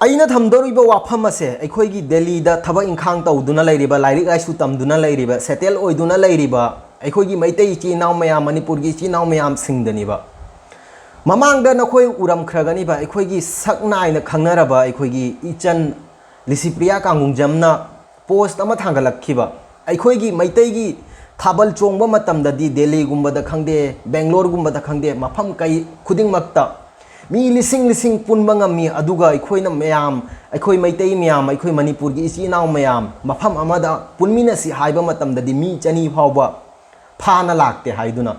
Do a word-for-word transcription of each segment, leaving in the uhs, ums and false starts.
ꯑꯩꯅ ꯊꯝꯗꯧꯔꯤꯕ ꯋꯥꯐꯝ ꯑꯁꯦ ꯑꯩꯈꯣꯏꯒꯤ ꯗꯦꯜꯂꯤꯗ ꯊꯕꯛ ꯏꯪꯈꯥꯡ ꯇꯧꯗꯨꯅ ꯂꯩꯔꯤꯕ, ꯂꯥꯏꯔꯤꯛ ꯂꯥꯏꯁꯨ ꯇꯝꯗꯨꯅ ꯂꯩꯔꯤꯕ, ꯁꯦꯇꯦꯜ ꯑꯣꯏꯗꯨꯅ ꯂꯩꯔꯤꯕ ꯑꯩꯈꯣꯏꯒꯤ ꯃꯩꯇꯩ ꯏꯆꯤꯜ ꯏꯅꯥꯎ ꯃꯌꯥꯝ, ꯃꯅꯤꯄꯨꯔꯒꯤ ꯏꯆꯤꯜ ꯏꯅꯥꯎ ꯃꯌꯥꯝꯁꯤꯡꯗꯅꯤꯕ꯫ ꯃꯃꯥꯡꯗ ꯅꯈꯣꯏ ꯎꯔꯝꯈ꯭ꯔꯒꯅꯤꯕ, ꯑꯩꯈꯣꯏꯒꯤ ꯁꯛ ꯅꯥꯏꯅ ꯈꯪꯅꯔꯕ ꯑꯩꯈꯣꯏꯒꯤ ꯏꯆꯟ ꯂꯤꯁꯤꯄ꯭ꯔꯤꯌꯥ ꯀꯥꯡꯒꯨꯡꯖꯝꯅ ꯄꯣꯁꯠ ꯑꯃ ꯊꯥꯡꯒꯠꯂꯛꯈꯤꯕ, ꯑꯩꯈꯣꯏꯒꯤ ꯃꯩꯇꯩꯒꯤ ꯊꯥꯕꯜ ꯆꯣꯡꯕ ꯃꯇꯝꯗꯗꯤ ꯗꯦꯜꯂꯤꯒꯨꯝꯕꯗ ꯈꯪꯗꯦ, ꯕꯦꯡꯒ꯭ꯂꯣꯔꯒꯨꯝꯕꯗ ꯈꯪꯗꯦ, ꯃꯐꯝ ꯀꯩ ꯈꯨꯗꯤꯡꯃꯛꯇ ꯃꯤ ꯂꯤꯁꯤꯡ ꯂꯤꯁꯤꯡ ꯄꯨꯟꯕ ꯉꯝꯃꯤ꯫ ꯑꯗꯨꯒ ꯑꯩꯈꯣꯏꯅ ꯃꯌꯥꯝ, ꯑꯩꯈꯣꯏ ꯃꯩꯇꯩ ꯃꯌꯥꯝ, ꯑꯩꯈꯣꯏ ꯃꯅꯤꯄꯨꯔꯒꯤ ꯏꯆꯤꯜ ꯏꯅꯥꯎ ꯃꯌꯥꯝ ꯃꯐꯝ ꯑꯃꯗ ꯄꯨꯟꯃꯤꯟꯅꯁꯤ ꯍꯥꯏꯕ ꯃꯇꯝꯗꯗꯤ ꯃꯤ ꯆꯅꯤ ꯐꯥꯎꯕ ꯐꯥꯅ ꯂꯥꯛꯇꯦ ꯍꯥꯏꯗꯨꯅ,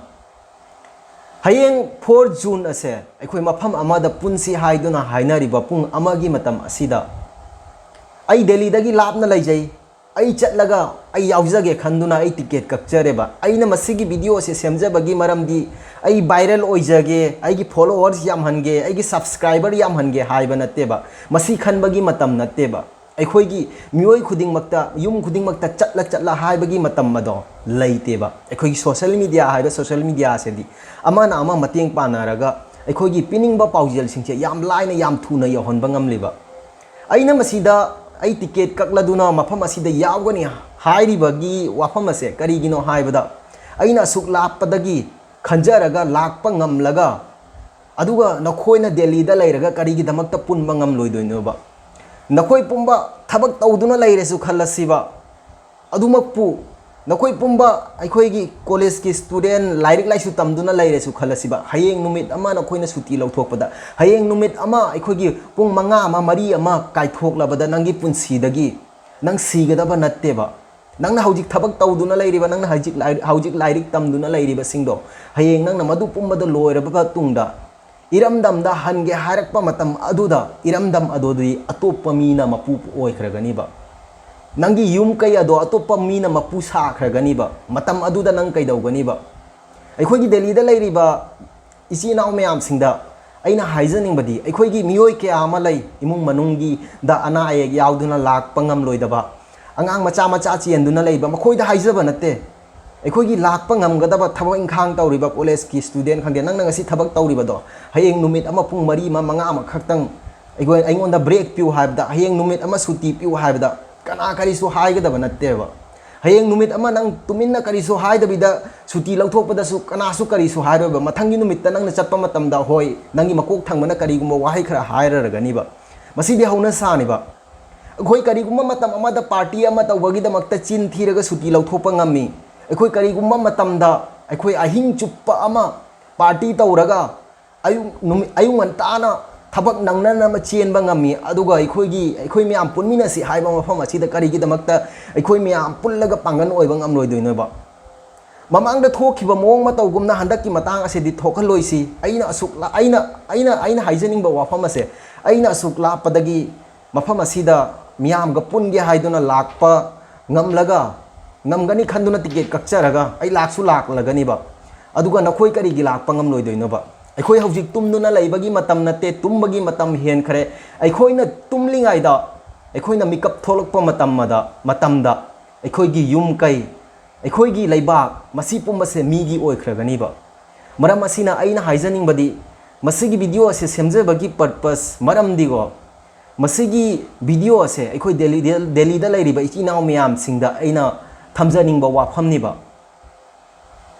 ꯍꯌꯦꯡ ꯐꯣꯔ ꯖꯨꯟ ꯑꯁꯦ ꯑꯩꯈꯣꯏ ꯃꯐꯝ ꯑꯃꯗ ꯄꯨꯟꯁꯤ ꯍꯥꯏꯗꯨꯅ ꯍꯥꯏꯅꯔꯤꯕ ꯄꯨꯡ ꯑꯃꯒꯤ ꯃꯇꯝ ꯑꯁꯤꯗ, ꯑꯩ ꯗꯦꯜꯂꯤꯗꯒꯤ ꯂꯥꯞꯅ ꯂꯩꯖꯩ, ꯑꯩ ꯆꯠꯂꯒ ꯑꯩ ꯌꯥꯎꯖꯒꯦ ꯈꯟꯗꯨꯅ ꯑꯩ ꯇꯤꯀꯦꯠ ꯀꯛꯆꯔꯦꯕ꯫ ꯑꯩꯅ ꯃꯁꯤꯒꯤ ꯚꯤꯗꯤꯑꯣ ꯑꯁꯦ ꯁꯦꯝꯖꯕꯒꯤ ꯃꯔꯝꯗꯤ ꯑꯩ ꯚꯥꯏꯔꯦꯜ ꯑꯣꯏꯖꯒꯦ, ꯑꯩꯒꯤ ꯐꯣꯂꯣꯋꯔꯁ ꯌꯥꯝꯍꯟꯒꯦ, ꯑꯩꯒꯤ ꯁꯕꯁꯀ꯭ꯔꯥꯏꯕꯔ ꯌꯥꯝꯍꯟꯒꯦ ꯍꯥꯏꯕ ꯅꯠꯇꯦꯕ꯫ ꯃꯁꯤ ꯈꯟꯕꯒꯤ ꯃꯇꯝ ꯅꯠꯇꯦꯕ꯫ ꯑꯩꯈꯣꯏꯒꯤ ꯃꯤꯑꯣꯏ ꯈꯨꯗꯤꯡꯃꯛꯇ, ꯌꯨꯝ ꯈꯨꯗꯤꯡꯃꯛꯇ ꯆꯠꯂ ꯆꯠꯂ ꯍꯥꯏꯕꯒꯤ ꯃꯇꯝ ꯑꯗꯣ ꯂꯩꯇꯦꯕ꯫ ꯑꯩꯈꯣꯏꯒꯤ ꯁꯣꯁꯦꯜ ꯃꯤꯗꯤꯌꯥ ꯍꯥꯏꯕ ꯁꯣꯁꯦꯜ ꯃꯤꯗꯤꯌꯥꯁꯤꯗꯤ ꯑꯃꯅ ꯑꯃ ꯃꯇꯦꯡ ꯄꯥꯟꯅꯔꯒ ꯑꯩꯈꯣꯏꯒꯤ ꯄꯤꯅꯤꯡꯕ ꯄꯥꯎꯖꯦꯜꯁꯤꯡꯁꯦ ꯌꯥꯝ ꯂꯥꯏꯅ, ꯌꯥꯝ ꯊꯨꯅ ꯌꯧꯍꯟꯕ ꯉꯝꯂꯤꯕ꯫ ꯑꯩꯅ ꯃꯁꯤꯗ ꯑꯩ ꯇꯤꯀꯦꯠ ꯀꯛꯂꯗꯨꯅ ꯃꯐꯝ ꯑꯁꯤꯗ ꯌꯥꯎꯒꯅꯤ ꯍꯥꯏꯔꯤꯕꯒꯤ ꯋꯥꯐꯝ ꯑꯁꯦ ꯀꯔꯤꯒꯤꯅꯣ ꯍꯥꯏꯕꯗ, ꯑꯩꯅ ꯑꯁꯨꯛ ꯂꯥꯞꯄꯗꯒꯤ ꯈꯟꯖꯔꯒ ꯂꯥꯛꯄ ꯉꯝꯂꯒ, ꯑꯗꯨꯒ ꯅꯈꯣꯏꯅ ꯗꯦꯜꯂꯤꯗ ꯂꯩꯔꯒ ꯀꯔꯤꯒꯤꯗꯃꯛꯇ ꯄꯨꯟꯕ ꯉꯝꯂꯣꯏꯗꯣꯏꯅꯣꯕ? ꯅꯈꯣꯏ ꯄꯨꯝꯕ ꯊꯕꯛ ꯇꯧꯗꯨꯅ ꯂꯩꯔꯁꯨ ꯈꯜꯂꯁꯤꯕ, ꯑꯗꯨꯃꯛꯄꯨ ꯅꯈꯣꯏ ꯄꯨꯝꯕ ꯑꯩꯈꯣꯏꯒꯤ ꯀꯣꯂꯦꯖꯀꯤ ꯁ꯭ꯇꯨꯗꯦꯟ, ꯂꯥꯏꯔꯤꯛ ꯂꯥꯏꯁꯨ ꯇꯝꯗꯨꯅ ꯂꯩꯔꯁꯨ ꯈꯜꯂꯁꯤꯕ, ꯍꯌꯦꯡ ꯅꯨꯃꯤꯠ ꯑꯃ ꯅꯈꯣꯏꯅ ꯁꯨꯇꯤ ꯂꯧꯊꯣꯛꯄꯗ, ꯍꯌꯦꯡ ꯅꯨꯃꯤꯠ ꯑꯃ ꯑꯩꯈꯣꯏꯒꯤ ꯄꯨꯡ ꯃꯉꯥ ꯑꯃ, ꯃꯔꯤ ꯑꯃ ꯀꯥꯏꯊꯣꯛꯂꯕꯗ ꯅꯪꯒꯤ ꯄꯨꯟꯁꯤꯗꯒꯤ ꯅꯪ ꯁꯤꯒꯗꯕ ꯅꯠꯇꯦꯕ꯫ ꯅꯪꯅ ꯍꯧꯖꯤꯛ ꯊꯕꯛ ꯇꯧꯗꯨꯅ ꯂꯩꯔꯤꯕ, ꯅꯪꯅ ꯍꯧꯖꯤꯛ ꯂꯥꯏꯔꯤꯛ, ꯍꯧꯖꯤꯛ ꯂꯥꯏꯔꯤꯛ ꯇꯝꯗꯨꯅ ꯂꯩꯔꯤꯕꯁꯤꯡꯗꯣ, ꯍꯌꯦꯡ ꯅꯪꯅ ꯃꯗꯨ ꯄꯨꯝꯕꯗ ꯂꯣꯏꯔꯕ ꯃꯇꯨꯡꯗ ꯏꯔꯝꯗꯝꯗ ꯍꯟꯒꯦ ꯍꯥꯏꯔꯛꯄ ꯃꯇꯝ ꯑꯗꯨꯗ, ꯏꯔꯝꯗꯝ ꯑꯗꯨꯗꯤ ꯑꯇꯣꯞꯄ ꯃꯤꯅ ꯃꯄꯨ ꯑꯣꯏꯈ꯭ꯔꯒꯅꯤꯕ꯫ ꯅꯪꯒꯤ ꯌꯨꯝ ꯀꯩ ꯑꯗꯣ ꯑꯇꯣꯞꯄ ꯃꯤꯅ ꯃꯄꯨ ꯁꯥꯈ꯭ꯔꯒꯅꯤꯕ꯫ ꯃꯇꯝ ꯑꯗꯨꯗ ꯅꯪ ꯀꯩꯗꯧꯒꯅꯤꯕ? ꯑꯩꯈꯣꯏꯒꯤ ꯗꯦꯜꯂꯤꯗ ꯂꯩꯔꯤꯕ ꯏꯆꯤꯜ ꯏꯅꯥꯎ ꯃꯌꯥꯝꯁꯤꯡꯗ ꯑꯩꯅ ꯍꯥꯏꯖꯅꯤꯡꯕꯗꯤ, ꯑꯩꯈꯣꯏꯒꯤ ꯃꯤꯑꯣꯏ ꯀꯌꯥ ꯑꯃ ꯂꯩ, ꯏꯃꯨꯡ ꯃꯅꯨꯡꯒꯤꯗ ꯑꯅꯥ ꯑꯌꯦꯛ ꯌꯥꯎꯗꯨꯅ ꯂꯥꯛꯄ ꯉꯝꯂꯣꯏꯗꯕ, ꯑꯉꯥꯡ ꯃꯆꯥ ꯃꯆꯥ ꯆꯦꯟꯗꯨꯅ ꯂꯩꯕ, ꯃꯈꯣꯏꯗ ꯍꯥꯏꯖꯕ ꯅꯠꯇꯦ꯫ ꯑꯩꯈꯣꯏꯒꯤ ꯂꯥꯛꯄ ꯉꯝꯒꯗꯕ ꯊꯕꯛ ꯏꯪꯈꯥꯡ ꯇꯧꯔꯤꯕ ꯀꯣꯂꯦꯖꯀꯤ ꯁ꯭ꯇꯨꯗꯦꯟ ꯈꯪꯗꯦ, ꯅꯪꯅ ꯉꯁꯤ ꯊꯕꯛ ꯇꯧꯔꯤꯕꯗꯣ, ꯍꯌꯦꯡ ꯅꯨꯃꯤꯠ ꯑꯃ ꯄꯨꯡ ꯃꯔꯤ ꯑꯃ, ꯃꯉꯥ ꯑꯃꯈꯛꯇꯪ ꯑꯩꯉꯣꯟꯗ ꯕ꯭ꯔꯦꯛ ꯄꯤꯌꯨ ꯍꯥꯏꯕꯗ, ꯍꯌꯦꯡ ꯅꯨꯃꯤꯠ ꯑꯃ ꯁꯨꯇꯤ ꯄꯤꯌꯨ ꯍꯥꯏꯕꯗ ꯀꯅꯥ ꯀꯔꯤꯁꯨ ꯍꯥꯏꯒꯗꯕ ꯅꯠꯇꯦꯕ꯫ ꯍꯌꯦꯡ ꯅꯨꯃꯤꯠ ꯑꯃ ꯅꯪ ꯇꯨꯃꯤꯟꯅ ꯀꯔꯤꯁꯨ ꯍꯥꯏꯗꯕꯤꯗ ꯁꯨꯇꯤ ꯂꯧꯊꯣꯛꯄꯗꯁꯨ ꯀꯅꯥꯁꯨ ꯀꯔꯤꯁꯨ ꯍꯥꯏꯔꯣꯏꯕ꯫ ꯃꯊꯪꯒꯤ ꯅꯨꯃꯤꯠꯇ ꯅꯪꯅ ꯆꯠꯄ ꯃꯇꯝꯗ, ꯍꯣꯏ, ꯅꯪꯒꯤ ꯃꯀꯣꯛ ꯊꯪꯕꯅ ꯀꯔꯤꯒꯨꯝꯕ ꯋꯥꯍꯩ ꯈꯔ ꯍꯥꯏꯔꯔꯒꯅꯤꯕ꯫ ꯃꯁꯤꯗꯤ ꯍꯧꯅ ꯁꯥꯅꯤꯕ꯫ ꯑꯩꯈꯣꯏ ꯀꯔꯤꯒꯨꯝꯕ ꯃꯇꯝ ꯑꯃꯗ ꯄꯥꯔꯇꯤ ꯑꯃ ꯇꯧꯕꯒꯤꯗꯃꯛꯇ ꯆꯤꯟ ꯊꯤꯔꯒ ꯁꯨꯇꯤ ꯂꯧꯊꯣꯛꯄ ꯉꯝꯃꯤ꯫ ꯑꯩꯈꯣꯏ ꯀꯔꯤꯒꯨꯝꯕ ꯃꯇꯝꯗ ꯑꯩꯈꯣꯏ ꯑꯍꯤꯡ ꯆꯨꯞꯄ ꯑꯃ ꯄꯥꯔꯇꯤ ꯇꯧꯔꯒ ꯑꯌꯨꯛ ꯅꯨꯃꯤꯠ, ꯑꯌꯨꯛ ꯉꯟꯇꯥꯅ ꯊꯕꯛ ꯅꯪꯅꯅꯕ ꯆꯦꯟꯕ ꯉꯝꯃꯤ꯫ ꯑꯗꯨꯒ ꯑꯩꯈꯣꯏꯒꯤ, ꯑꯩꯈꯣꯏ ꯃꯌꯥꯝ ꯄꯨꯟꯃꯤꯟꯅꯁꯤ ꯍꯥꯏꯕ ꯃꯐꯝ ꯑꯁꯤꯗ ꯀꯔꯤꯒꯤꯗꯃꯛꯇ ꯑꯩꯈꯣꯏ ꯃꯌꯥꯝ ꯄꯨꯜꯂꯒ ꯄꯥꯡꯒꯜ ꯑꯣꯏꯕ ꯉꯝꯂꯣꯏꯗꯣꯏꯅꯣꯕ? ꯃꯃꯥꯡꯗ ꯊꯣꯛꯈꯤꯕ ꯃꯑꯣꯡ ꯃꯇꯧꯒꯨꯝꯅ ꯍꯟꯗꯛꯀꯤ ꯃꯇꯥꯡ ꯑꯁꯤꯗꯤ ꯊꯣꯛꯍꯜꯂꯣꯏꯁꯤ꯫ ꯑꯩꯅ ꯑꯁꯨꯛ ꯂꯥ-, ꯑꯩꯅ, ꯑꯩꯅ, ꯑꯩꯅ ꯍꯥꯏꯖꯅꯤꯡꯕ ꯋꯥꯐꯝ ꯑꯁꯦ, ꯑꯩꯅ ꯑꯁꯨꯛ ꯂꯥꯞꯄꯗꯒꯤ ꯃꯐꯝ ꯑꯁꯤꯗ ꯃꯤꯌꯥꯝꯒ ꯄꯨꯟꯒꯦ ꯍꯥꯏꯗꯨꯅ ꯂꯥꯛꯄ ꯉꯝꯂꯒ, ꯉꯝꯒꯅꯤ ꯈꯟꯗꯨꯅ ꯇꯤꯀꯦꯠ ꯀꯛꯆꯔꯒ ꯑꯩ ꯂꯥꯛꯁꯨ ꯂꯥꯛꯂꯒꯅꯤꯕ꯫ ꯑꯗꯨꯒ ꯅꯈꯣꯏ ꯀꯔꯤꯒꯤ ꯂꯥꯛꯄ ꯉꯝꯂꯣꯏꯗꯣꯏꯅꯣꯕ? ꯑꯩꯈꯣꯏ ꯍꯧꯖꯤꯛ ꯇꯨꯝꯗꯨꯅ ꯂꯩꯕꯒꯤ ꯃꯇꯝ ꯅꯠꯇꯦ, ꯇꯨꯝꯕꯒꯤ ꯃꯇꯝ ꯍꯦꯟꯈ꯭ꯔꯦ꯫ ꯑꯩꯈꯣꯏꯅ ꯇꯨꯝꯂꯤꯉꯩꯗ, ꯑꯩꯈꯣꯏꯅ ꯃꯤꯀꯞ ꯊꯣꯛꯂꯛꯄ ꯃꯇꯝ ꯑꯗ, ꯃꯇꯝꯗ ꯑꯩꯈꯣꯏꯒꯤ ꯌꯨꯝ ꯀꯩ, ꯑꯩꯈꯣꯏꯒꯤ ꯂꯩꯕꯥꯛ, ꯃꯁꯤ ꯄꯨꯝꯕꯁꯦ ꯃꯤꯒꯤ ꯑꯣꯏꯈ꯭ꯔꯒꯅꯤꯕ꯫ ꯃꯔꯝ ꯑꯁꯤꯅ ꯑꯩꯅ ꯍꯥꯏꯖꯅꯤꯡꯕꯗꯤ, ꯃꯁꯤꯒꯤ ꯚꯤꯗꯤꯑꯣ ꯑꯁꯦ ꯁꯦꯝꯖꯕꯒꯤ ꯄꯔꯄꯁ, ꯃꯔꯝꯗꯤꯀꯣ, ꯃꯁꯤꯒꯤ ꯚꯤꯗꯤꯑꯣ ꯑꯁꯦ ꯑꯩꯈꯣꯏ ꯗꯦꯜꯂꯤ-, ꯗꯦꯜ-, ꯗꯦꯜꯂꯤꯗ ꯂꯩꯔꯤꯕ ꯏꯆꯤꯟ ꯏꯅꯥꯎ ꯃꯌꯥꯝꯁꯤꯡꯗ ꯑꯩꯅ ꯊꯝꯖꯅꯤꯡꯕ ꯋꯥꯐꯝꯅꯤꯕ꯫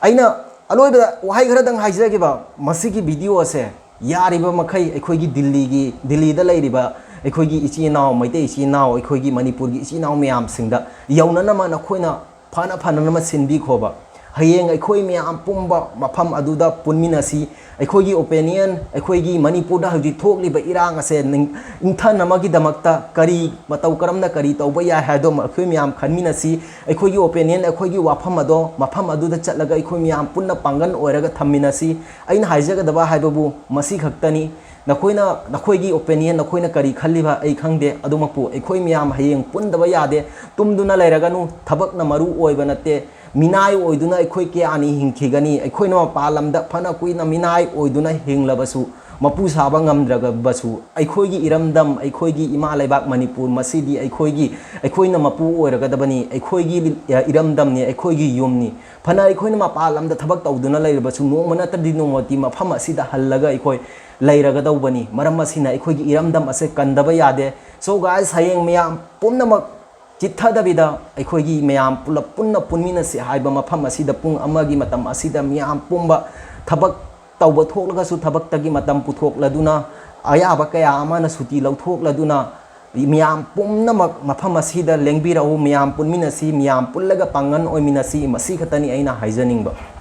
ꯑꯩꯅ ꯑꯂꯣꯏꯕꯗ ꯋꯥꯍꯩ ꯈꯔꯗꯪ ꯍꯥꯏꯖꯒꯦꯕ, ꯃꯁꯤꯒꯤ ꯚꯤꯗꯤꯑꯣ ꯑꯁꯦ ꯌꯥꯔꯤꯕ ꯃꯈꯩ ꯑꯩꯈꯣꯏꯒꯤ ꯗꯤꯜꯂꯤꯒꯤ, ꯗꯤꯜꯂꯤꯗ ꯂꯩꯔꯤꯕ ꯑꯩꯈꯣꯏꯒꯤ ꯏꯆꯤꯟ ꯏꯅꯥꯎ, ꯃꯩꯇꯩ ꯏꯆꯤꯟ ꯏꯅꯥꯎ, ꯑꯩꯈꯣꯏꯒꯤ ꯃꯅꯤꯄꯨꯔꯒꯤ ꯏꯆꯤꯟ ꯏꯅꯥꯎ ꯃꯌꯥꯝꯁꯤꯡꯗ ꯌꯧꯅꯅꯕ ꯅꯈꯣꯏꯅ ꯐꯅ ꯐꯅꯅꯕ ꯁꯤꯟꯕꯤꯈꯣꯕ꯫ ꯍꯌꯦꯡ ꯑꯩꯈꯣꯏ ꯃꯌꯥꯝ ꯄꯨꯝꯕ ꯃꯐꯝ ꯑꯗꯨꯗ ꯄꯨꯟꯃꯤꯟꯅꯁꯤ꯫ ꯑꯩꯈꯣꯏꯒꯤ opinion, ꯑꯩꯈꯣꯏꯒꯤ ꯃꯅꯤꯄꯨꯔꯗ ꯍꯧꯖꯤꯛ ꯊꯣꯛꯂꯤꯕ ꯏꯔꯥꯡ ꯑꯁꯦ ꯅꯤꯡ-, ꯏꯪꯊꯅꯕꯒꯤꯗꯃꯛꯇ ꯀꯔꯤ ꯃꯇꯧ ꯀꯔꯝꯅ ꯀꯔꯤ ꯇꯧꯕ ꯌꯥꯏ ꯍꯥꯏꯗꯣ ꯑꯩꯈꯣꯏ ꯃꯌꯥꯝ ꯈꯟꯃꯤꯟꯅꯁꯤ꯫ ꯑꯩꯈꯣꯏꯒꯤ opinion, ꯑꯩꯈꯣꯏꯒꯤ ꯋꯥꯐꯝ ꯑꯗꯣ ꯃꯐꯝ ꯑꯗꯨꯗ ꯆꯠꯂꯒ ꯑꯩꯈꯣꯏ ꯃꯌꯥꯝ ꯄꯨꯟꯅ ꯄꯥꯡꯒꯜ ꯑꯣꯏꯔꯒ ꯊꯝꯃꯤꯟꯅꯁꯤ꯫ ꯑꯩꯅ ꯍꯥꯏꯖꯒꯗꯕ ꯍꯥꯏꯕꯕꯨ ꯃꯁꯤ ꯈꯛꯇꯅꯤ꯫ ꯅꯈꯣꯏꯅ ꯅꯈꯣꯏꯒꯤ opinion, ꯅꯈꯣꯏꯅ ꯀꯔꯤ ꯈꯜꯂꯤꯕ ꯑꯩ ꯈꯪꯗꯦ, ꯑꯗꯨꯃꯛꯄꯨ ꯑꯩꯈꯣꯏ ꯃꯌꯥꯝ ꯍꯌꯦꯡ ꯄꯨꯟꯗꯕ ꯌꯥꯗꯦ꯫ ꯇꯨꯝꯗꯨꯅ ꯂꯩꯔꯒꯅꯨ, ꯊꯕꯛꯅ ꯃꯔꯨ ꯑꯣꯏꯕ ꯅꯠꯇꯦ꯫ ꯃꯤꯅꯥꯏ ꯑꯣꯏꯗꯨꯅ ꯑꯩꯈꯣꯏ ꯀꯌꯥꯅꯤ ꯍꯤꯡꯈꯤꯒꯅꯤ? ꯑꯩꯈꯣꯏꯅ ꯃꯄꯥꯟ ꯂꯝꯗ ꯐꯅ ꯀꯨꯏꯅ ꯃꯤꯅꯥꯏ ꯑꯣꯏꯗꯨꯅ ꯍꯤꯡꯂꯕꯁꯨ, ꯃꯄꯨ ꯁꯥꯕ ꯉꯝꯗ꯭ꯔꯒꯕꯁꯨ, ꯑꯩꯈꯣꯏꯒꯤ ꯏꯔꯝꯗꯝ, ꯑꯩꯈꯣꯏꯒꯤ ꯏꯃꯥ ꯂꯩꯕꯥꯛ ꯃꯅꯤꯄꯨꯔ, ꯃꯁꯤꯗꯤ ꯑꯩꯈꯣꯏꯒꯤ, ꯑꯩꯈꯣꯏꯅ ꯃꯄꯨ ꯑꯣꯏꯔꯒꯗꯕꯅꯤ, ꯑꯩꯈꯣꯏꯒꯤ, ꯑ, ꯏꯔꯝꯗꯝꯅꯤ, ꯑꯩꯈꯣꯏꯒꯤ ꯌꯨꯝꯅꯤ꯫ ꯐꯅ ꯑꯩꯈꯣꯏꯅ ꯃꯄꯥꯟ ꯂꯝꯗ ꯊꯕꯛ ꯇꯧꯗꯨꯅ ꯂꯩꯔꯕꯁꯨ, ꯅꯣꯡꯃ ꯅꯠꯇ꯭ꯔꯗꯤ ꯅꯣꯡꯃꯗꯤ ꯃꯐꯝ ꯑꯁꯤꯗ ꯍꯜꯂꯒ ꯑꯩꯈꯣꯏ ꯂꯩꯔꯒꯗꯧꯕꯅꯤ꯫ ꯃꯔꯝ ꯑꯁꯤꯅ ꯑꯩꯈꯣꯏꯒꯤ ꯏꯔꯝꯗꯝ ꯑꯁꯦ ꯀꯟꯗꯕ ꯌꯥꯗꯦ꯫ So guys, ꯍꯌꯦꯡ ꯃꯌꯥꯝ ꯄꯨꯝꯅꯃꯛ ꯆꯤꯠꯊꯗꯕꯤꯗ ꯑꯩꯈꯣꯏꯒꯤ ꯃꯌꯥꯝ ꯄꯨꯂꯞ ꯄꯨꯟꯅ ꯄꯨꯟꯃꯤꯟꯅꯁꯤ ꯍꯥꯏꯕ ꯃꯐꯝ ꯑꯁꯤꯗ ꯄꯨꯡ ꯑꯃꯒꯤ ꯃꯇꯝ ꯑꯁꯤꯗ ꯃꯤꯌꯥꯝ ꯄꯨꯝꯕ ꯊꯕꯛ ꯇꯧꯕ ꯊꯣꯛꯂꯒꯁꯨ ꯊꯕꯛꯇꯒꯤ ꯃꯇꯝ ꯄꯨꯊꯣꯛꯂꯗꯨꯅ, ꯑꯌꯥꯕ ꯀꯌꯥ ꯑꯃꯅ ꯁꯨꯇꯤ ꯂꯧꯊꯣꯛꯂꯗꯨꯅ, ꯃꯤꯌꯥꯝ ꯄꯨꯝꯅꯃꯛ ꯃꯐꯝ ꯑꯁꯤꯗ ꯂꯦꯡꯕꯤꯔꯛꯎ, ꯃꯤꯌꯥꯝ ꯄꯨꯟꯃꯤꯟꯅꯁꯤ, ꯃꯤꯌꯥꯝ ꯄꯨꯜꯂꯒ ꯄꯥꯡꯒꯜ ꯑꯣꯏꯃꯤꯟꯅꯁꯤ, ꯃꯁꯤ ꯈꯛꯇꯅꯤ ꯑꯩꯅ ꯍꯥꯏꯖꯅꯤꯡꯕ꯫